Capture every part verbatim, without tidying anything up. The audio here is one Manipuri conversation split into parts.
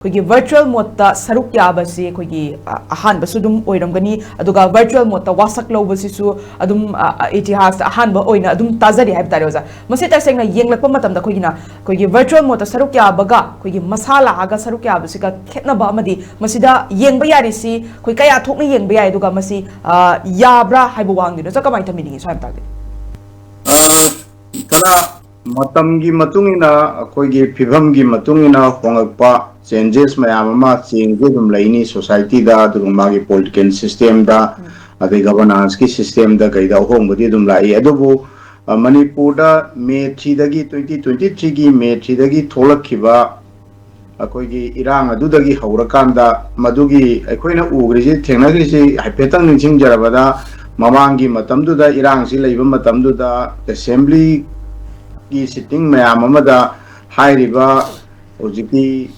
ꯑꯩꯈꯣꯏꯒꯤ ꯚꯔꯆꯨꯋꯦꯜ ꯃꯣꯠꯇ ꯁꯔꯨꯛ ꯌꯥꯕꯁꯤ ꯑꯩꯈꯣꯏꯒꯤ ꯑ, ꯑꯍꯥꯟꯕꯁꯨ ꯑꯗꯨꯝ ꯑꯣꯏꯔꯝꯒꯅꯤ, ꯑꯗꯨꯒ ꯚꯔꯆꯨꯋꯦꯜ ꯃꯣꯠꯇ ꯋꯥꯁꯛ ꯂꯧꯕꯁꯤꯁꯨ ꯑꯗꯨꯝ ꯑ, ꯑ, ꯏꯇꯤꯍꯥꯁꯇ ꯑꯍꯥꯟꯕ ꯑꯣꯏꯅ ꯑꯗꯨꯝ ꯇꯥꯖꯔꯤ ꯍꯥꯏꯕ ꯇꯥꯔꯦ ꯑꯣꯖꯥ꯫ ꯃꯁꯤ ꯇꯁꯦꯡꯅ ꯌꯦꯡꯂꯛꯄ ꯃꯇꯝꯗ ꯑꯩꯈꯣꯏꯒꯤꯅ ꯑꯩꯈꯣꯏꯒꯤ ꯚꯔꯆꯨꯋꯦꯜ ꯃꯣꯠꯇ ꯁꯔꯨꯛ ꯌꯥꯕꯒ ꯑꯩꯈꯣꯏꯒꯤ ꯃꯁꯥ ꯂꯥꯛꯑꯒ ꯁꯔꯨꯛ ꯌꯥꯕꯁꯤꯒ ꯈꯦꯠꯅꯕ ꯑꯃꯗꯤ ꯃꯁꯤꯗ ꯌꯦꯡꯕ ꯌꯥꯔꯤꯁꯤ ꯑꯩꯈꯣꯏ ꯀꯌꯥ ꯊꯣꯛꯅ ꯌꯦꯡꯕ ꯌꯥꯏ, ꯑꯗꯨꯒ ꯃꯁꯤ ꯑ, ꯌꯥꯕ꯭ꯔꯥ ꯍꯥꯏꯕ ꯋꯥꯍꯪꯗꯨꯅ ꯑꯣꯖꯥ ꯀꯃꯥꯏꯅ ꯊꯝꯕꯤꯅꯤꯡꯉꯤ ꯁ꯭ꯋꯥꯏ ꯃꯇꯥꯡꯗ? ꯈꯔ ꯃꯇꯝꯒꯤ ꯃꯇꯨꯡ ꯏꯟꯅ, ꯑꯩꯈꯣꯏꯒꯤ ꯐꯤꯕꯝꯒꯤ ꯃꯇꯨꯡ ꯏꯟꯅ ꯍꯣꯡꯂꯛꯄ changes ꯃꯌꯥꯝ ꯑꯃ, change ꯑꯗꯨꯝ ꯂꯩꯅꯤ ꯁꯣꯁꯥꯏꯇꯤꯗ, ꯑꯗꯨꯒ ꯃꯥꯒꯤ ꯄꯣꯂꯤꯇꯤꯀꯦꯜ ꯁꯤꯁꯇꯦꯝꯗ, ꯑꯗꯩ ꯒꯕꯔꯅꯥꯟꯁꯀꯤ ꯁꯤꯁꯇꯦꯝꯗ ꯀꯩꯗ ꯑꯍꯣꯡꯕꯗꯤ ꯑꯗꯨꯝ ꯂꯥꯛꯏ꯫ ꯑꯗꯨꯕꯨ ꯑ, ꯃꯅꯤꯄꯨꯔꯗ ꯃꯦ ꯊ꯭ꯔꯤꯗꯒꯤ, ꯇ꯭ꯋꯦꯟꯇꯤ ꯇ꯭ꯋꯦꯟꯇꯤ ꯊ꯭ꯔꯤꯒꯤ ꯃꯦ ꯊ꯭ꯔꯤꯗꯒꯤ ꯊꯣꯛꯂꯛꯈꯤꯕ ꯑꯩꯈꯣꯏꯒꯤ ꯏꯔꯥꯡ ꯑꯗꯨꯗꯒꯤ ꯍꯧꯔꯀꯥꯟꯗ, ꯃꯗꯨꯒꯤ ꯑꯩꯈꯣꯏꯅ ꯎꯈ꯭ꯔꯤꯁꯤ, ꯊꯦꯡꯅꯈ꯭ꯔꯤꯁꯤ ꯍꯥꯏꯐꯦꯠꯇꯪ ꯅꯤꯡꯁꯤꯡꯖꯔꯕꯗ, ꯃꯃꯥꯡꯒꯤ ꯃꯇꯝꯗꯨꯗ, ꯏꯔꯥꯡꯁꯤ ꯂꯩꯕ ꯃꯇꯝꯗꯨꯗ, ꯑꯦꯁꯦꯝꯕ꯭ꯂꯤꯒꯤ ꯁꯤꯇꯤꯡ ꯃꯌꯥꯝ ꯑꯃꯗ ꯍꯥꯏꯔꯤꯕ ꯍꯧꯖꯤꯛꯀꯤ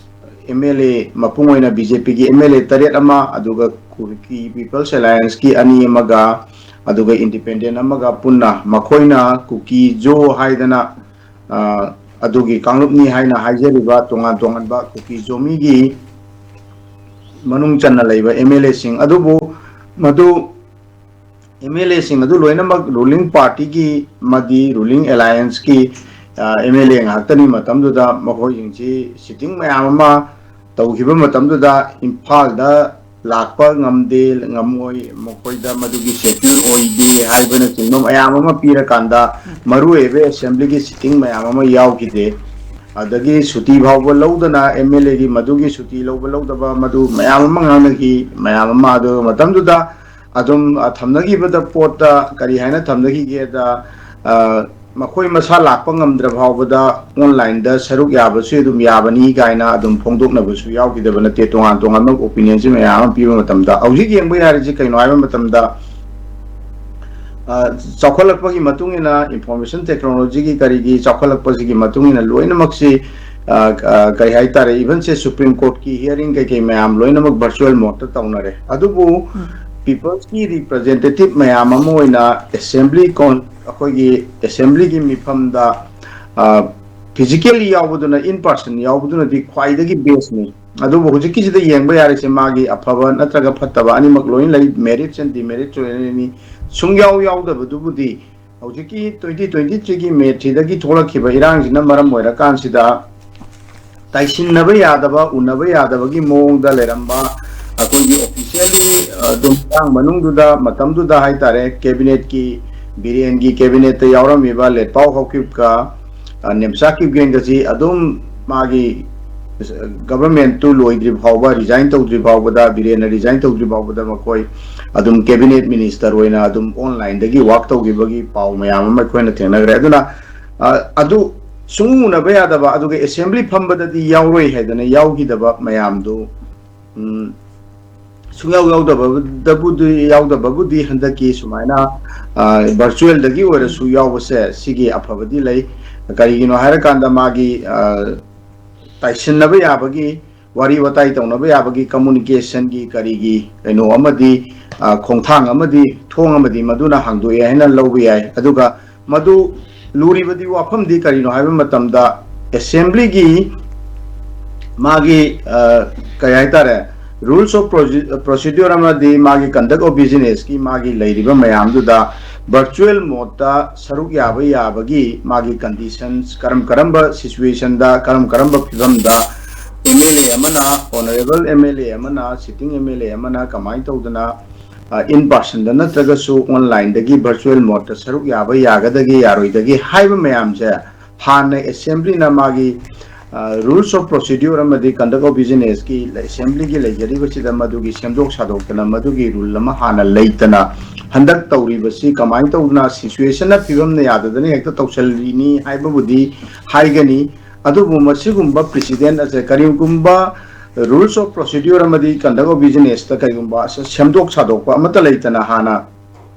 ꯑꯦꯝ ꯑꯦꯜ ꯑꯦ, ꯃꯄꯨꯡ ꯑꯣꯏꯅ ꯕꯤ ꯖꯦ ꯄꯤꯒꯤ ꯑꯦꯝ ꯑꯦꯜ ꯑꯦ ꯇꯔꯦꯠ ꯑꯃ, ꯑꯗꯨꯒ ꯀꯨꯀꯤ ꯄꯤꯄꯜꯁ ꯑꯦꯂꯥꯌꯟꯁꯀꯤ ꯑꯅꯤ ꯑꯃꯒ, ꯑꯗꯨꯒ ꯏꯟꯗꯤꯄꯦꯟꯗꯦꯟ ꯑꯃꯒ ꯄꯨꯟꯅ ꯃꯈꯣꯏꯅ ꯀꯨꯀꯤ ꯖꯣ ꯍꯥꯏꯗꯅ, ꯑ, ꯑꯗꯨꯒꯤ ꯀꯥꯡꯂꯨꯞꯅꯤ ꯍꯥꯏꯅ ꯍꯥꯏꯖꯔꯤꯕ ꯇꯣꯉꯥꯟ ꯇꯣꯉꯥꯟꯕ ꯀꯨꯀꯤ ꯖꯣꯃꯤꯒꯤ ꯃꯅꯨꯡ ꯆꯟꯅ ꯂꯩꯕ ꯑꯦꯝ ꯑꯦꯜ ꯑꯦꯁꯤꯡ ꯑꯗꯨꯕꯨ, ꯃꯗꯨ ꯑꯦꯝ ꯑꯦꯜ ꯑꯦꯁꯤꯡ ꯑꯗꯨ ꯂꯣꯏꯅꯃꯛ ꯔꯨꯂꯤꯡ ꯄꯥꯔꯇꯤꯒꯤ ꯑꯃꯗꯤ ꯔꯨꯂꯤꯡ ꯑꯦꯂꯥꯌꯟꯁꯀꯤ ꯑꯦꯝ ꯑꯦꯜ ꯑꯦ ꯉꯥꯛꯇꯅꯤ꯫ ꯃꯇꯝꯗꯨꯗ ꯃꯈꯣꯏꯁꯤꯡꯁꯤ ꯁꯤꯇꯤꯡ ꯃꯌꯥꯝ ꯑꯃ ꯇꯧꯈꯤꯕ ꯃꯇꯝꯗꯨꯗ ꯏꯝꯐꯥꯜꯗ ꯂꯥꯛꯄ ꯉꯝꯗꯦ, ꯉꯝꯃꯣꯏ, ꯃꯈꯣꯏꯗ ꯃꯗꯨꯒꯤ ꯁꯦꯇꯜ ꯑꯣꯏꯗꯦ ꯍꯥꯏꯕꯅꯆꯤꯡꯕ ꯃꯌꯥꯝ ꯑꯃ ꯄꯤꯔꯀꯥꯟꯗ, ꯃꯔꯨꯑꯣꯏꯕ ꯑꯦꯁꯦꯝꯕ꯭ꯂꯤꯒꯤ ꯁꯤꯇꯤꯡ ꯃꯌꯥꯝ ꯑꯃ ꯌꯥꯎꯈꯤꯗꯦ꯫ ꯑꯗꯒꯤ ꯁꯨꯇꯤ ꯐꯥꯎꯕ ꯂꯧꯗꯅ, ꯑꯦꯝ ꯑꯦꯜ ꯑꯦꯒꯤ ꯃꯗꯨꯒꯤ ꯁꯨꯇꯤ ꯂꯧꯕ ꯂꯧꯗꯕ ꯃꯗꯨ ꯃꯌꯥꯝ ꯑꯃ ꯉꯥꯡꯅꯈꯤ꯫ ꯃꯌꯥꯝ ꯑꯃ ꯑꯗꯨ ꯃꯇꯝꯗꯨꯗ ꯑꯗꯨꯝ, ꯑ, ꯊꯝꯅꯈꯤꯕꯗ, ꯄꯣꯠꯇ ꯀꯔꯤ ꯍꯥꯏꯅ ꯊꯝꯅꯈꯤꯒꯦꯗ, ꯑ, ꯃꯈꯣꯏ ꯃꯁꯥ ꯂꯥꯛꯄ ꯉꯝꯗ꯭ꯔ ꯐꯥꯎꯕꯗ ꯑꯣꯟꯂꯥꯏꯟꯗ ꯁꯔꯨꯛ ꯌꯥꯕꯁꯨ ꯑꯗꯨꯝ ꯌꯥꯕꯅꯤ ꯀꯥꯏꯅ ꯑꯗꯨꯝ ꯐꯣꯡꯗꯣꯛꯅꯕꯁꯨ ꯌꯥꯎꯈꯤꯗꯕ ꯅꯠꯇꯦ꯫ ꯇꯣꯉꯥꯟ ꯇꯣꯉꯥꯟꯕ ꯑꯣꯄꯤꯅꯤꯌꯟꯁꯤ ꯃꯌꯥꯝ ꯑꯃ ꯄꯤꯕ ꯃꯇꯝꯗ, ꯍꯧꯖꯤꯛ ꯌꯦꯡꯕ ꯌꯥꯔꯤꯁꯤ ꯀꯩꯅꯣ ꯍꯥꯏꯕ ꯃꯇꯝꯗ, ꯑ, ꯆꯥꯎꯈꯠꯂꯛꯄꯒꯤ ꯃꯇꯨꯡ ꯏꯟꯅ, ꯏꯟꯐꯣꯔꯃꯦꯁꯟ ꯇꯦꯛꯅꯣꯂꯣꯖꯤꯒꯤ ꯀꯔꯤꯒꯤ ꯆꯥꯎꯈꯠꯂꯛꯄꯁꯤꯒꯤ ꯃꯇꯨꯡ ꯏꯟꯅ ꯂꯣꯏꯅꯃꯛꯁꯤ, ꯑ, ꯑ, ꯀꯔꯤ ꯍꯥꯏꯇꯥꯔꯦ, even ꯁꯦ ꯁꯨꯄ꯭ꯔꯤꯝ ꯀꯣꯔꯠꯀꯤ ꯍꯤꯌꯔꯤꯡ ꯀꯩꯀꯩ ꯃꯌꯥꯝ ꯂꯣꯏꯅꯃꯛ ꯚꯔꯆꯨꯋꯦꯜ ꯃꯣꯗꯇ ꯇꯧꯅꯔꯦ꯫ ꯑꯗꯨꯕꯨ ꯄꯤꯄꯜꯁꯀꯤ ꯔꯤꯄ꯭ꯔꯖꯦꯟꯇꯦꯇꯤꯚ ꯃꯌꯥꯝ ꯑꯃ ꯑꯣꯏꯅ ꯑꯦꯁꯦꯝꯕ꯭ꯂꯤ ꯀꯣꯟ-, ꯑꯩꯈꯣꯏꯒꯤ ꯑꯦꯁꯦꯝꯕ꯭ꯂꯤꯒꯤ ꯃꯤꯐꯝꯗ, ꯑ, ꯐꯤꯖꯤꯀꯦꯜꯂꯤ ꯌꯥꯎꯕꯗꯨꯅ, in person ꯌꯥꯎꯕꯗꯨꯅꯗꯤ ꯈ꯭ꯋꯥꯏꯗꯒꯤ ꯕꯦꯁꯅꯤ꯫ ꯑꯗꯨꯕꯨ ꯍꯧꯖꯤꯛꯀꯤꯁꯤꯗ ꯌꯦꯡꯕ ꯌꯥꯔꯤꯁꯦ ꯃꯥꯒꯤ ꯑꯐꯕ ꯅꯠꯇ꯭ꯔꯒ ꯐꯠꯇꯕ ꯑꯅꯤꯃꯛ ꯂꯣꯏꯅ ꯂꯩ, merits and demerits ꯂꯣꯏꯅ ꯂꯩꯅꯤ꯫ ꯁꯨꯡꯌꯥꯎ ꯌꯥꯎꯗꯕꯗꯨꯕꯨꯗꯤ ꯍꯧꯖꯤꯛꯀꯤ twenty twenty-threeꯒꯤ May threeꯗꯒꯤ ꯊꯣꯛꯂꯛꯈꯤꯕ ꯏꯔꯥꯡꯁꯤꯅ ꯃꯔꯝ ꯑꯣꯏꯔꯀꯥꯟꯁꯤꯗ ꯇꯥꯏꯁꯤꯟꯅꯕ ꯌꯥꯗꯕ, ꯎꯅꯕ ꯌꯥꯗꯕꯒꯤ ꯃꯑꯣꯡꯗ ꯂꯩꯔꯝꯕ, ꯑꯩꯈꯣꯏꯒꯤ officially ꯑꯗꯨꯝ ꯏꯔꯥꯡ ꯃꯅꯨꯡꯗꯨꯗ, ꯃꯇꯝꯗꯨꯗ ꯍꯥꯏꯇꯥꯔꯦ, cabinetꯀꯤ, ꯕꯤꯔꯦꯟꯒꯤ cabinetꯇ ꯌꯥꯎꯔꯝꯃꯤꯕ ꯂꯦꯠꯄꯥꯎ ꯍꯥꯎꯀꯤꯞꯀ, ꯑ, ꯅꯦꯝꯆꯥ ꯀꯤꯞꯒꯦꯟꯒꯁꯤ ꯑꯗꯨꯝ ꯃꯥꯒꯤ governmentꯇꯨ ꯂꯣꯏꯗ꯭ꯔꯤ ꯐꯥꯎꯕ, resign ꯇꯧꯗ꯭ꯔꯤ ꯐꯥꯎꯕꯗ, ꯕꯤꯔꯦꯟꯅ resign ꯇꯧꯗ꯭ꯔꯤ ꯐꯥꯎꯕꯗ ꯃꯈꯣꯏ ꯑꯗꯨꯝ cabinet minister ꯑꯣꯏꯅ ꯑꯗꯨꯝ onlineꯗꯒꯤ work ꯇꯧꯈꯤꯕꯒꯤ ꯄꯥꯎ ꯃꯌꯥꯝ ꯑꯃ ꯑꯩꯈꯣꯏꯅ ꯊꯦꯡꯅꯈ꯭ꯔꯦ꯫ ꯑꯗꯨꯅ, ꯑ, ꯑꯗꯨ ꯁꯨꯡꯎ ꯎꯅꯕ ꯌꯥꯗꯕ, ꯑꯗꯨꯒ assembly ꯐꯝꯕꯗꯗꯤ ꯌꯥꯎꯔꯣꯏ ꯍꯥꯏꯗꯅ ꯌꯥꯎꯈꯤꯗꯕ ꯃꯌꯥꯝꯗꯨ, ꯎꯝ, ꯁꯨꯡꯌꯥꯎ ꯌꯥꯎꯗꯕꯗꯕꯨꯗꯤ, ꯌꯥꯎꯗꯕꯕꯨꯗꯤ ꯍꯟꯗꯛꯀꯤ ꯁꯨꯃꯥꯏꯅ, ꯑ, virtualꯗꯒꯤ ꯑꯣꯏꯔꯁꯨ ꯌꯥꯎꯕꯁꯦ, ꯁꯤꯒꯤ ꯑꯐꯕꯗꯤ ꯂꯩ꯫ ꯀꯔꯤꯒꯤꯅꯣ ꯍꯥꯏꯔꯀꯥꯟꯗ ꯃꯥꯒꯤ, ꯑ, ꯇꯥꯏꯁꯤꯟꯅꯕ ꯌꯥꯕꯒꯤ, ꯋꯥꯔꯤ ꯋꯥꯇꯥꯏ ꯇꯧꯅꯕ ꯌꯥꯕꯒꯤ communicationꯒꯤ ꯀꯔꯤꯒꯤ ꯀꯩꯅꯣ ꯑꯃꯗꯤ, ꯑ, ꯈꯣꯡꯊꯥꯡ ꯑꯃꯗꯤ ꯊꯣꯡ ꯑꯃꯗꯤ ꯃꯗꯨꯅ ꯍꯥꯡꯗꯣꯛꯑꯦ ꯍꯥꯏꯅ ꯂꯧꯕ ꯌꯥꯏ꯫ ꯑꯗꯨꯒ ꯃꯗꯨ ꯂꯨꯔꯤꯕꯗꯤ ꯋꯥꯐꯝꯗꯤ ꯀꯔꯤꯅꯣ ꯍꯥꯏꯕ ꯃꯇꯝꯗ, assemblyꯒꯤ ꯃꯥꯒꯤ, ꯑ, ꯀꯩ ꯍꯥꯏꯇꯥꯔꯦ, rules of proce-, procedure ꯑꯃꯗꯤ ꯃꯥꯒꯤ conduct of businessꯀꯤ ꯃꯥꯒꯤ ꯂꯩꯔꯤꯕ ꯃꯌꯥꯝꯗꯨꯗ virtual modeꯇ ꯁꯔꯨꯛ ꯌꯥꯕ ꯌꯥꯕꯒꯤ ꯃꯥꯒꯤ conditions, ꯀꯔꯝ ꯀꯔꯝꯕ situationꯗ, ꯀꯔꯝ ꯀꯔꯝꯕ ꯐꯤꯕꯝꯗ MLA ꯑꯃꯅ, honourable MLA ꯑꯃꯅ, sitting MLA ꯑꯃꯅ ꯀꯃꯥꯏꯅ ꯇꯧꯗꯅ, ꯑ, in personꯗ ꯅꯠꯇ꯭ꯔꯒꯁꯨ onlineꯗꯒꯤ virtual modeꯇ ꯁꯔꯨꯛ ꯌꯥꯕ ꯌꯥꯒꯗꯒꯦ ꯌꯥꯔꯣꯏꯗꯒꯦ ꯍꯥꯏꯕ ꯃꯌꯥꯝꯁꯦ ꯍꯥꯟꯅ assemblyꯅ ꯃꯥꯒꯤ, ꯑ, rules of procedure ꯑꯃꯗꯤ conduct of businessꯀꯤ assemblyꯒꯤ ꯂꯩꯖꯔꯤꯕꯁꯤꯗ ꯃꯗꯨꯒꯤ ꯁꯦꯝꯗꯣꯛ ꯁꯥꯗꯣꯛꯇꯅ ꯃꯗꯨꯒꯤ rule ꯑꯃ ꯍꯥꯟꯅ ꯂꯩꯇꯅ ꯍꯟꯗꯛ ꯇꯧꯔꯤꯕꯁꯤ ꯀꯃꯥꯏꯅ ꯇꯧꯗꯅ situationꯅ ꯐꯤꯕꯝꯅ ꯌꯥꯗꯗꯅ ꯍꯦꯛꯇ ꯇꯧꯁꯜꯂꯤꯅꯤ ꯍꯥꯏꯕꯕꯨꯗꯤ ꯍꯥꯏꯒꯅꯤ꯫ ꯑꯗꯨꯕꯨ ꯃꯁꯤꯒꯨꯝꯕ precedent ꯑꯁꯦ ꯀꯔꯤꯒꯨꯝꯕ rules of procedure ꯑꯃꯗꯤ conduct of businessꯇ ꯀꯔꯤꯒꯨꯝꯕ ꯁꯦꯝꯗꯣꯛ ꯁꯥꯗꯣꯛꯄ ꯑꯃꯠꯇ ꯂꯩꯇꯅ ꯍꯥꯟꯅ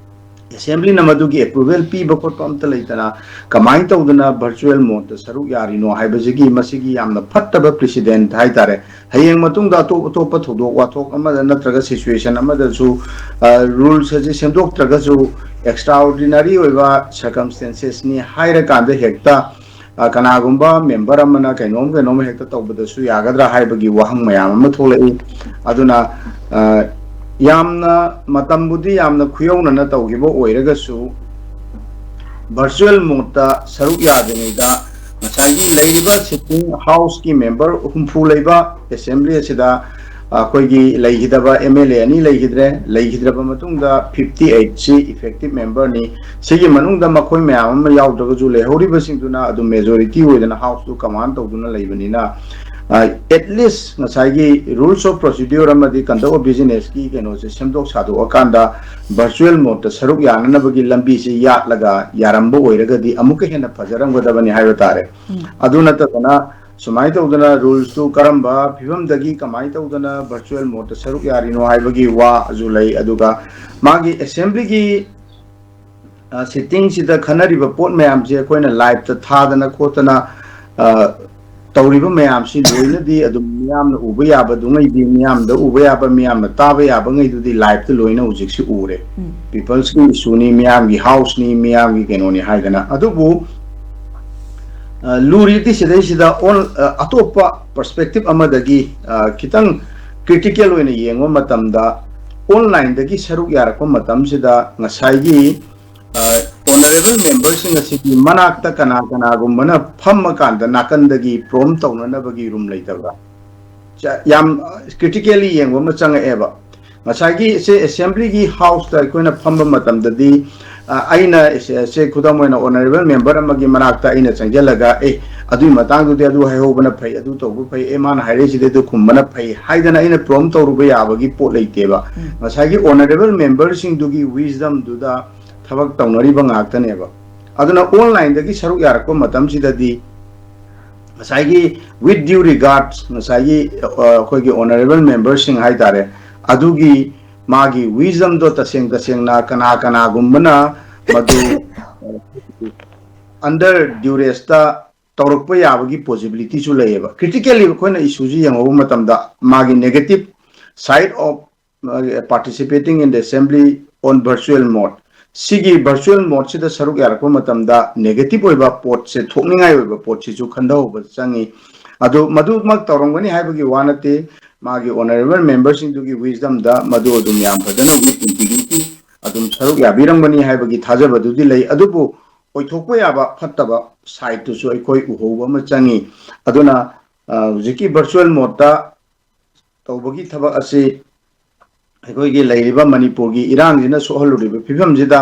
assemblyꯅ ꯃꯗꯨꯒꯤ approval ꯄꯤꯕ ꯈꯣꯠꯄ ꯑꯃꯠꯇ ꯂꯩꯇꯅ ꯀꯃꯥꯏꯅ ꯇꯧꯗꯅ virtual modeꯇ ꯁꯔꯨꯛ ꯌꯥꯔꯤꯅꯣ ꯍꯥꯏꯕꯁꯤꯒꯤ ꯃꯁꯤꯒꯤ ꯌꯥꯝꯅ ꯐꯠꯇꯕ precedent ꯍꯥꯏꯇꯥꯔꯦ꯫ ꯍꯌꯦꯡ ꯃꯇꯨꯡꯗ ꯑꯇꯣꯞ ꯑꯇꯣꯞꯄ ꯊꯧꯗꯣꯛ ꯋꯥꯊꯣꯛ ꯑꯃꯗ ꯅꯠꯇ꯭ꯔꯒ situation ꯑꯃꯗꯁꯨ, ꯑ, rules ꯑꯁꯤ ꯁꯦꯝꯗꯣꯛꯇ꯭ꯔꯒꯁꯨ extraordinary ꯑꯣꯏꯕ circumstancesꯅꯤ ꯍꯥꯏꯔꯀꯥꯟꯗ ꯍꯦꯛꯇ ꯑ, ꯀꯅꯥꯒꯨꯝꯕ member ꯑꯃꯅ ꯀꯩꯅꯣꯝ ꯀꯩꯅꯣꯝ ꯍꯦꯛꯇ ꯇꯧꯕꯗꯁꯨ ꯌꯥꯒꯗ꯭ꯔꯥ ꯍꯥꯏꯕꯒꯤ ꯋꯥꯍꯪ ꯃꯌꯥꯝ ꯑꯃ ꯊꯣꯛꯂꯛꯏ꯫ ꯑꯗꯨꯅ, ꯑ, ꯌꯥꯝꯅ ꯃꯇꯝꯕꯨꯗꯤ ꯌꯥꯝꯅ ꯈꯨꯌꯧꯅꯅ ꯇꯧꯈꯤꯕ ꯑꯣꯏꯔꯒꯁꯨ, virtual modeꯇ ꯁꯔꯨꯛ ꯌꯥꯗ꯭ꯔꯤꯉꯩꯗ ꯉꯁꯥꯏꯒꯤ ꯂꯩꯔꯤꯕ sitting houseꯀꯤ member ꯍꯨꯝꯐꯨ ꯂꯩꯕ assembly ꯑꯁꯤꯗ ꯑꯩꯈꯣꯏꯒꯤ ꯂꯩꯈꯤꯗꯕ MLA ꯑꯅꯤ ꯂꯩꯈꯤꯗ꯭ꯔꯦ꯫ ꯂꯩꯈꯤꯗ꯭ꯔꯕ ꯃꯇꯨꯡꯗ fifty eight ꯁꯤ effective memberꯅꯤ꯫ ꯁꯤꯒꯤ ꯃꯅꯨꯡꯗ ꯃꯈꯣꯏ ꯃꯌꯥꯝ ꯑꯃ ꯌꯥꯎꯗ꯭ꯔꯒꯁꯨ, ꯂꯩꯍꯧꯔꯤꯕꯁꯤꯡꯗꯨꯅ ꯑꯗꯨꯝ majority ꯑꯣꯏꯗꯅ houseꯇꯨ command ꯇꯧꯗꯨꯅ ꯂꯩꯕꯅꯤꯅ, ꯑ, at least ꯉꯁꯥꯏꯒꯤ rules of procedure ꯑꯃꯗꯤ conduct of businessꯀꯤ ꯀꯩꯅꯣꯁꯦ ꯁꯦꯝꯗꯣꯛ ꯁꯥꯗꯣꯛꯑꯀꯥꯟꯗ virtual modeꯇ ꯁꯔꯨꯛ ꯌꯥꯅꯅꯕꯒꯤ ꯂꯝꯕꯤꯁꯤ ꯌꯥꯠꯂꯒ ꯌꯥꯔꯝꯕ ꯑꯣꯏꯔꯒꯗꯤ ꯑꯃꯨꯛꯀ ꯍꯦꯟꯅ ꯐꯖꯔꯝꯒꯗꯕꯅꯤ ꯍꯥꯏꯕ ꯇꯥꯔꯦ꯫ ꯎꯝ꯫ ꯑꯗꯨ ꯅꯠꯇꯗꯅ ꯁꯨꯃꯥꯏꯅ ꯇꯧꯗꯅ rulesꯇꯨ ꯀꯔꯝꯕ ꯐꯤꯕꯝꯗꯒꯤ ꯀꯃꯥꯏꯅ ꯇꯧꯗꯅ virtual modeꯇ ꯁꯔꯨꯛ ꯌꯥꯔꯤꯅꯣ ꯍꯥꯏꯕꯒꯤ ꯋꯥꯁꯨ ꯂꯩ꯫ ꯑꯗꯨꯒ ꯃꯥꯒꯤ assemblyꯒꯤ, ꯑ, sittingꯁꯤꯗ ꯈꯟꯅꯔꯤꯕ ꯄꯣꯠ ꯃꯌꯥꯝꯁꯦ ꯑꯩꯈꯣꯏꯅ liveꯇ ꯊꯥꯗꯅ ꯈꯣꯠꯇꯅ, ꯑ, ꯇꯧꯔꯤꯕ ꯃꯌꯥꯝꯁꯤ ꯂꯣꯏꯅꯗꯤ ꯑꯗꯨꯝ ꯃꯤꯌꯥꯝꯅ ꯎꯕ ꯌꯥꯕꯗꯨꯉꯩꯗꯤ, ꯃꯤꯌꯥꯝꯗ ꯎꯕ ꯌꯥꯕ, ꯃꯤꯌꯥꯝꯅ ꯇꯥꯕ ꯌꯥꯕꯉꯩꯗꯨꯗꯤ liveꯇ ꯂꯣꯏꯅ ꯍꯧꯖꯤꯛꯁꯤ ꯎꯔꯦ꯫ ꯎꯝ꯫ People's issue ꯅꯤ, ꯃꯤꯌꯥꯝꯒꯤ houseꯅꯤ, ꯃꯤꯌꯥꯝꯒꯤ ꯀꯩꯅꯣꯅꯤ ꯍꯥꯏꯗꯅ꯫ ꯑꯗꯨꯕꯨ, ꯑ, ꯂꯨꯔꯤꯗꯤ ꯁꯤꯗꯩꯁꯤꯗ ꯑꯣꯟ-, ꯑ, ꯑꯇꯣꯞꯄ perspective ꯑꯃꯗꯒꯤ, ꯑ, ꯈꯤꯇꯪ critical ꯑꯣꯏꯅ ꯌꯦꯡꯕ ꯃꯇꯝꯗ, onlineꯗꯒꯤ ꯁꯔꯨꯛ ꯌꯥꯔꯛꯄ ꯃꯇꯝꯁꯤꯗ ꯉꯁꯥꯏꯒꯤ, ꯑ, honourable memberꯁꯤꯡ ꯑꯁꯤꯒꯤ ꯃꯅꯥꯛꯇ ꯀꯅꯥ ꯀꯅꯥꯒꯨꯝꯕꯅ ꯐꯝꯃꯀꯥꯟꯗ ꯅꯥꯀꯟꯗꯒꯤ prompt ꯇꯧꯅꯅꯕꯒꯤ room ꯂꯩꯇꯕ꯭ꯔꯥ? ꯆ-, ꯌꯥꯝ, ꯑ, critically ꯌꯦꯡꯕ ꯑꯃ ꯆꯪꯉꯛꯑꯦꯕ꯫ ꯉꯁꯥꯏꯒꯤ ꯁꯦ assemblyꯒꯤ houseꯇ ꯑꯩꯈꯣꯏꯅ ꯐꯝꯕ ꯃꯇꯝꯗꯗꯤ, ꯑ, ꯑꯩꯅ ꯁꯦ, ꯁꯦ ꯈꯨꯗꯝ ꯑꯣꯏꯅ honourable member ꯑꯃꯒꯤ ꯃꯅꯥꯛꯇ ꯑꯩꯅ ꯆꯪꯁꯤꯜꯂꯒ, "ꯑꯦ, ꯑꯗꯨꯒꯤ ꯃꯇꯥꯡꯗꯨꯗꯤ ꯑꯗꯨ ꯍꯥꯏꯍꯧꯕꯅ ꯐꯩ, ꯑꯗꯨ ꯇꯧꯕ ꯐꯩ, ꯑꯦ, ꯃꯥꯅ ꯍꯥꯏꯔꯛꯏꯁꯤꯗꯤ ꯑꯗꯨ ꯈꯨꯝꯕꯅ ꯐꯩ" ꯍꯥꯏꯗꯅ ꯑꯩꯅ prompt ꯇꯧꯔꯨꯕ ꯌꯥꯕꯒꯤ ꯄꯣꯠ ꯂꯩꯇꯦꯕ꯫ ꯎꯝ꯫ ꯉꯁꯥꯏꯒꯤ honourable memberꯁꯤꯡꯗꯨꯒꯤ wisdomꯗꯨꯗ ꯊꯕꯛ ꯇꯧꯅꯔꯤꯕ ꯉꯥꯛꯇꯅꯦꯕ꯫ ꯑꯗꯨꯅ onlineꯗꯒꯤ ꯁꯔꯨꯛ ꯌꯥꯔꯛꯄ ꯃꯇꯝꯁꯤꯗꯗꯤ ꯉꯁꯥꯏꯒꯤ with due regards, ꯉꯁꯥꯏꯒꯤ, ꯑ, ꯑꯩꯈꯣꯏꯒꯤ honourable memberꯁꯤꯡ ꯍꯥꯏꯇꯥꯔꯦ, ꯑꯗꯨꯒꯤ ꯃꯥꯒꯤ wisdomꯗꯣ ꯇꯁꯦꯡ ꯇꯁꯦꯡꯅ ꯀꯅꯥ ꯀꯅꯥꯒꯨꯝꯕꯅ ꯃꯗꯨ under duressꯇ ꯇꯧꯔꯛꯄ ꯌꯥꯕꯒꯤ possibilityꯁꯨ ꯂꯩꯌꯦꯕ꯫ Critically ꯑꯩꯈꯣꯏꯅ issueꯁꯤ ꯌꯦꯡꯍꯧꯕ ꯃꯇꯝꯗ ꯃꯥꯒꯤ negative side of, ꯑ, participating in the assembly on virtual mode, ꯁꯤꯒꯤ virtual mode ꯁꯤꯗ ꯁꯔꯨꯛ ꯌꯥꯔꯛꯄ ꯃꯇꯝꯗ negative ꯑꯣꯏꯕ ꯄꯣꯠꯁꯦ, ꯊꯣꯛꯅꯤꯡꯉꯥꯏ ꯑꯣꯏꯕ ꯄꯣꯠꯁꯤꯁꯨ ꯈꯟꯊꯍꯧꯕ ꯆꯪꯉꯤ꯫ ꯑꯗꯨ ꯃꯗꯨꯃꯛ ꯇꯧꯔꯝꯒꯅꯤ ꯍꯥꯏꯕꯒꯤ ꯋꯥ ꯅꯠꯇꯦ꯫ ꯃꯥꯒꯤ honourable member ꯁꯤꯡꯗꯨꯒꯤ wisdom ꯗ ꯃꯗꯨ ꯑꯗꯨꯝ ꯌꯥꯝ ꯐꯖꯅ with integrity ꯑꯗꯨꯝ ꯁꯔꯨꯛ ꯌꯥꯕꯤꯔꯝꯒꯅꯤ ꯍꯥꯏꯕꯒꯤ ꯊꯥꯖꯕꯗꯨꯗꯤ ꯂꯩ꯫ ꯑꯗꯨꯕꯨ ꯑꯣꯏꯊꯣꯛꯄ ꯌꯥꯕ ꯐꯠꯇꯕ side ꯇꯨꯁꯨ ꯑꯩꯈꯣꯏ ꯎꯍꯧꯕ ꯑꯃ ꯆꯪꯉꯤ꯫ ꯑꯗꯨꯅ, ꯑ, ꯍꯧꯖꯤꯛꯀꯤ virtual mode ꯇ ꯇꯧꯕꯒꯤ ꯊꯕꯛ ꯑꯁꯤ ꯑꯩꯈꯣꯏꯒꯤ ꯂꯩꯔꯤꯕ ꯃꯅꯤꯄꯨꯔꯒꯤ ꯏꯔꯥꯡꯁꯤꯅ ꯁꯣꯛꯍꯜꯂꯨꯔꯤꯕ ꯐꯤꯕꯝꯁꯤꯗ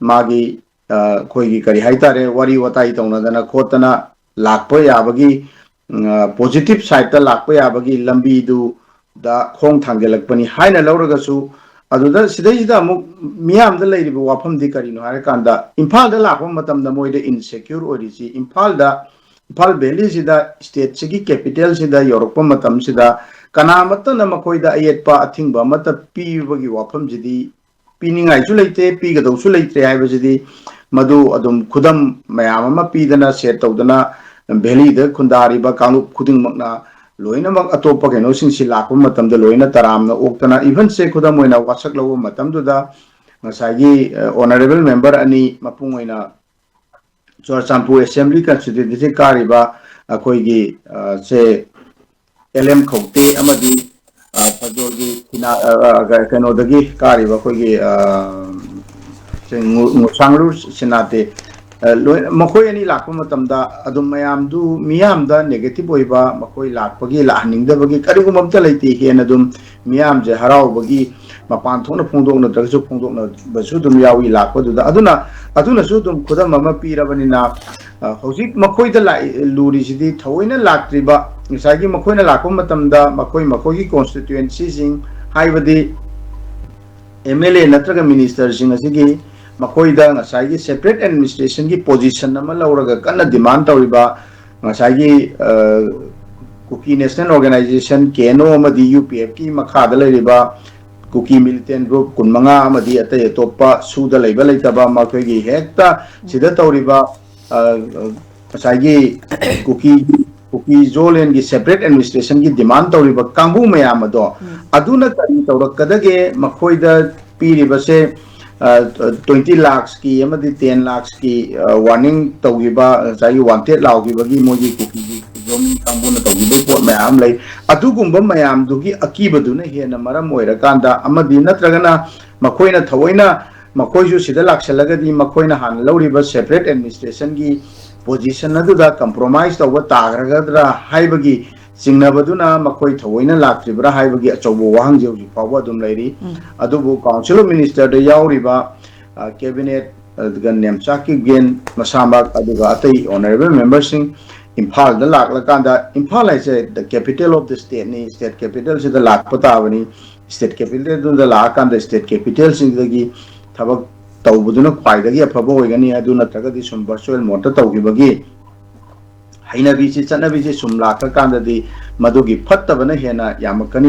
ꯃꯥꯒꯤ, ꯑ, ꯑꯩꯈꯣꯏꯒꯤ ꯀꯔꯤ ꯍꯥꯏꯇꯥꯔꯦ, ꯋꯥꯔꯤ ꯋꯥꯇꯥꯏ ꯇꯧꯅꯗꯅ ꯈꯣꯠꯇꯅ ꯂꯥꯛꯄ ꯌꯥꯕꯒꯤ, ꯎꯝ, ꯑ, positive side ꯇ ꯂꯥꯛꯄ ꯌꯥꯕꯒꯤ ꯂꯝꯕꯤꯗꯨ ꯗ ꯈꯣꯡ ꯊꯥꯡꯖꯤꯜꯂꯛꯄꯅꯤ ꯍꯥꯏꯅ ꯂꯧꯔꯒꯁꯨ, ꯑꯗꯨꯗ ꯁꯤꯗꯩꯁꯤꯗ ꯑꯃꯨꯛ ꯃꯤꯌꯥꯝꯗ ꯂꯩꯔꯤꯕ ꯋꯥꯐꯝꯗꯤ ꯀꯔꯤꯅꯣ ꯍꯥꯏꯔꯀꯥꯟꯗ, ꯏꯝꯐꯥꯜꯗ ꯂꯥꯛꯄ ꯃꯇꯝꯗ ꯃꯣꯏꯗ insecure ꯑꯣꯏꯔꯤꯁꯤ, ꯏꯝꯐꯥꯜꯗ, ꯏꯝꯐꯥꯜ valley ꯁꯤꯗ, state ꯁꯤꯒꯤ capital ꯁꯤꯗ ꯌꯧꯔꯛꯄ ꯃꯇꯝꯁꯤꯗ ꯀꯅꯥꯃꯠꯇꯅ ꯃꯈꯣꯏꯗ ꯑꯌꯦꯠꯄ ꯑꯊꯤꯡꯕ ꯑꯃꯠꯇ ꯄꯤꯕꯒꯤ ꯋꯥꯐꯝꯁꯤꯗꯤ ꯄꯤꯅꯤꯡꯉꯥꯏꯁꯨ ꯂꯩꯇꯦ, ꯄꯤꯒꯗꯧꯁꯨ ꯂꯩꯇ꯭ꯔꯦ ꯍꯥꯏꯕꯁꯤꯗꯤ, ꯃꯗꯨ ꯑꯗꯨꯝ ꯈꯨꯗꯝ ꯃꯌꯥꯝ ꯑꯃ ꯄꯤꯗꯅ, set ꯇꯧꯗꯅ, valley ꯗ ꯈꯨꯟꯗꯥꯔꯤꯕ ꯀꯥꯡꯂꯨꯞ ꯈꯨꯗꯤꯡꯃꯛꯅ ꯂꯣꯏꯅꯃꯛ ꯑꯇꯣꯞꯄ ꯀꯩꯅꯣꯁꯤꯡꯁꯤ ꯂꯥꯛꯄ ꯃꯇꯝꯗ ꯂꯣꯏꯅ ꯇꯔꯥꯝꯅ ꯑꯣꯛꯇꯅ, even ꯁꯦ ꯈꯨꯗꯝ ꯑꯣꯏꯅ ꯋꯥꯁꯛ ꯂꯧꯕ ꯃꯇꯝꯗꯨꯗ ꯉꯁꯥꯏꯒꯤ, ꯑ, honourable member ꯑꯅꯤ, ꯃꯄꯨꯡ ꯑꯣꯏꯅ ꯆꯨꯔꯆꯥꯟꯄꯨꯔ assembly constituency ꯀꯥꯔꯤꯕ ꯑꯩꯈꯣꯏꯒꯤ, ꯑ, ꯁꯦ ꯑꯦꯜ ꯑꯦꯝ ꯈꯧꯇꯦ ꯑꯃꯗꯤ, ꯑ, ꯐꯖꯣꯜꯒꯤ ꯁꯤꯅꯥ-, ꯑ, ꯑ, ꯀꯩꯅꯣꯗꯒꯤ ꯀꯥꯔꯤꯕ ꯑꯩꯈꯣꯏꯒꯤ, ꯑ, ꯁꯦ ꯉꯨ-, ꯉꯨꯁꯥꯡꯂꯨ ꯁꯤꯅꯥꯇꯦ, ꯑ, ꯂꯣꯏ-, ꯃꯈꯣꯏ ꯑꯅꯤ ꯂꯥꯛꯄ ꯃꯇꯝꯗ ꯑꯗꯨꯝ ꯃꯌꯥꯝꯗꯨ, ꯃꯤꯌꯥꯝꯗ negative ꯑꯣꯏꯕ, ꯃꯈꯣꯏ ꯂꯥꯛꯄꯒꯤ ꯂꯥꯛꯍꯟꯅꯤꯡꯗꯕꯒꯤ ꯀꯔꯤꯒꯨꯝꯕ ꯑꯝꯇ ꯂꯩꯇꯦ꯫ ꯍꯦꯟꯅ ꯑꯗꯨꯝ ꯃꯤꯌꯥꯝꯁꯦ ꯍꯔꯥꯎꯕꯒꯤ ꯃꯄꯥꯟ ꯊꯣꯛꯅ ꯐꯣꯡꯗꯣꯛꯅꯗ꯭ꯔꯒꯁꯨ ꯐꯣꯡꯗꯣꯛꯅꯕꯁꯨ ꯑꯗꯨꯝ ꯌꯥꯎꯏ ꯂꯥꯛꯄꯗꯨꯗ꯫ ꯑꯗꯨꯅ, ꯑꯗꯨꯅꯁꯨ ꯑꯗꯨꯝ ꯈꯨꯗꯝ ꯑꯃ ꯄꯤꯔꯕꯅꯤꯅ, ꯑ, ꯍꯧꯖꯤꯛ ꯃꯈꯣꯏꯗ ꯂꯥꯛꯏ-, ꯂꯨꯔꯤꯁꯤꯗꯤ ꯊꯑꯣꯏꯅ ꯂꯥꯛꯇ꯭ꯔꯤꯕ, ꯉꯁꯥꯏꯒꯤ ꯃꯈꯣꯏꯅ ꯂꯥꯛꯄ ꯃꯇꯝꯗ ꯃꯈꯣꯏ ꯃꯈꯣꯏꯒꯤ constituency ꯁꯤꯡ, ꯍꯥꯏꯕꯗꯤ ꯑꯦꯝ ꯑꯦꯜ ꯑꯦ ꯅꯠꯇ꯭ꯔꯒ minister ꯁꯤꯡ ꯑꯁꯤꯒꯤ ꯃꯈꯣꯏꯗ ꯉꯁꯥꯏꯒꯤ separate administration ꯒꯤ position ꯑꯃ ꯂꯧꯔꯒ ꯀꯟꯅ demand ꯇꯧꯔꯤꯕ ꯉꯁꯥꯏꯒꯤ, ꯑ, Kuki National Organisation, K N O, ꯑꯃꯗꯤ U P F ꯀꯤ ꯃꯈꯥꯗ ꯂꯩꯔꯤꯕ ꯀꯨꯀꯤ militant group ꯀꯨꯟꯃꯉꯥ ꯑꯃꯗꯤ ꯑꯇꯩ ꯑꯇꯣꯞꯄ ꯁꯨꯗ ꯂꯩꯕ ꯂꯩꯇꯕ ꯃꯈꯣꯏꯒꯤ ꯍꯦꯛꯇ ꯁꯤꯗ ꯇꯧꯔꯤꯕ, ꯑ, ꯉꯁꯥꯏꯒꯤ ꯀꯨꯀꯤ, ꯀꯨꯀꯤ ꯖꯣꯂꯦꯟꯒꯤ separate administration ꯒꯤ demand ꯇꯧꯔꯤꯕ ꯀꯥꯡꯕꯨ ꯃꯌꯥꯝ ꯑꯗꯣ, ꯎꯝ꯫ ꯑꯗꯨꯅ ꯀꯔꯤ ꯇꯧꯔꯛꯀꯗꯒꯦ? ꯃꯈꯣꯏꯗ ꯄꯤꯔꯤꯕꯁꯦ, ꯇ꯭ꯋꯦꯟꯇꯤ ꯂꯥꯛꯁꯀꯤ ꯑꯃꯗꯤ ꯇꯦꯟ ꯂꯥꯛꯁꯀꯤ ꯋꯥꯔꯅꯤꯡ ꯇꯧꯈꯤꯕ, ꯉꯁꯥꯏꯒꯤ ꯋꯥꯟꯇꯦꯠ ꯂꯥꯎꯈꯤꯕꯒꯤ ꯃꯣꯏꯒꯤ ꯀꯨꯀꯤꯒꯤ ꯖꯣꯃꯤ ꯀꯥꯡꯕꯨꯅ ꯇꯧꯈꯤꯕꯒꯤ ꯄꯣꯠ ꯃꯌꯥꯝ ꯑꯃ ꯂꯩ꯫ ꯑꯗꯨꯒꯨꯝꯕ ꯃꯌꯥꯝꯗꯨꯒꯤ ꯑꯀꯤꯕꯗꯨꯅ ꯍꯦꯟꯅ ꯃꯔꯝ ꯑꯣꯏꯔꯀꯥꯟꯗ, ꯑꯃꯗꯤ ꯅꯠꯇ꯭ꯔꯒꯅ ꯃꯈꯣꯏꯅ ꯊꯑꯣꯏꯅ, ꯃꯈꯣꯏꯁꯨ ꯁꯤꯗ ꯂꯥꯛꯁꯜꯂꯒꯗꯤ ꯃꯈꯣꯏꯅ ꯍꯥꯟꯅ ꯂꯧꯔꯤꯕ ꯁꯦꯄꯔꯦꯠ ꯑꯦꯗꯃꯤꯅꯤꯁꯇ꯭ꯔꯦꯁꯟꯒꯤ ꯄꯣꯖꯤꯁꯟ ꯑꯗꯨꯗ ꯀꯝꯄ꯭ꯔꯣꯃꯥꯏꯁ ꯇꯧꯕ ꯇꯥꯈ꯭ꯔꯒꯗ꯭ꯔꯥ ꯍꯥꯏꯕꯒꯤ ꯆꯤꯡꯅꯕꯗꯨꯅ ꯃꯈꯣꯏ ꯊꯑꯣꯏꯅ ꯂꯥꯛꯇ꯭ꯔꯤꯕ꯭ꯔꯥ ꯍꯥꯏꯕꯒꯤ ꯑꯆꯧꯕ ꯋꯥꯍꯪꯁꯦ ꯍꯧꯖꯤꯛ ꯐꯥꯎꯕ ꯑꯗꯨꯝ ꯂꯩꯔꯤ꯫ ꯑꯗꯨꯕꯨ ꯀꯥꯎꯟꯁꯤꯜ ꯑꯣꯐ ꯃꯤꯅꯤꯁꯇꯔꯗ ꯌꯥꯎꯔꯤꯕ ꯀꯦꯕꯤꯅꯦꯠ, ꯑꯗꯨꯒ ꯅꯦꯝꯆꯥꯛꯀꯤ ꯒꯦꯟ ꯃꯁꯥꯃꯛ, ꯑꯗꯨꯒ ꯑꯇꯩ ꯑꯣꯅꯔꯦꯕꯜ ꯃꯦꯝꯕꯔꯁꯤꯡ ꯏꯝꯐꯥꯜꯗ ꯂꯥꯛꯂꯀꯥꯟꯗ, ꯏꯝꯐꯥꯜ ꯍꯥꯏꯁꯦ the capital of the stateꯅꯤ, ꯁ꯭ꯇꯦꯠ ꯀꯦꯄꯤꯇꯦꯜꯁꯤꯗ ꯂꯥꯛꯄ ꯇꯥꯕꯅꯤ꯫ ꯁ꯭ꯇꯦꯠ ꯀꯦꯄꯤꯇꯦꯜꯗꯨꯗ ꯂꯥꯛꯑꯀꯥꯟꯗ ꯁ꯭ꯇꯦꯠ ꯀꯦꯄꯤꯇꯦꯜꯁꯤꯡꯗꯒꯤ ꯊꯕꯛ ꯇꯧꯕꯗꯨꯅ ꯈ꯭ꯋꯥꯏꯗꯒꯤ ꯑꯐꯕ ꯑꯣꯏꯒꯅꯤ꯫ ꯑꯗꯨ ꯅꯠꯇ꯭ꯔꯒꯗꯤ ꯁꯨꯝ ꯚꯔꯆꯨꯋꯦꯜ ꯃꯣꯠꯇ ꯇꯧꯈꯤꯕꯒꯤ ꯍꯩꯅꯕꯤꯁꯤ, ꯆꯠꯅꯕꯤꯁꯤ ꯁꯨꯝ ꯂꯥꯛꯈ꯭ꯔꯀꯥꯟꯗꯗꯤ ꯃꯗꯨꯒꯤ ꯐꯠꯇꯕꯅ ꯍꯦꯟꯅ ꯌꯥꯝꯃꯛꯀꯅꯤ꯫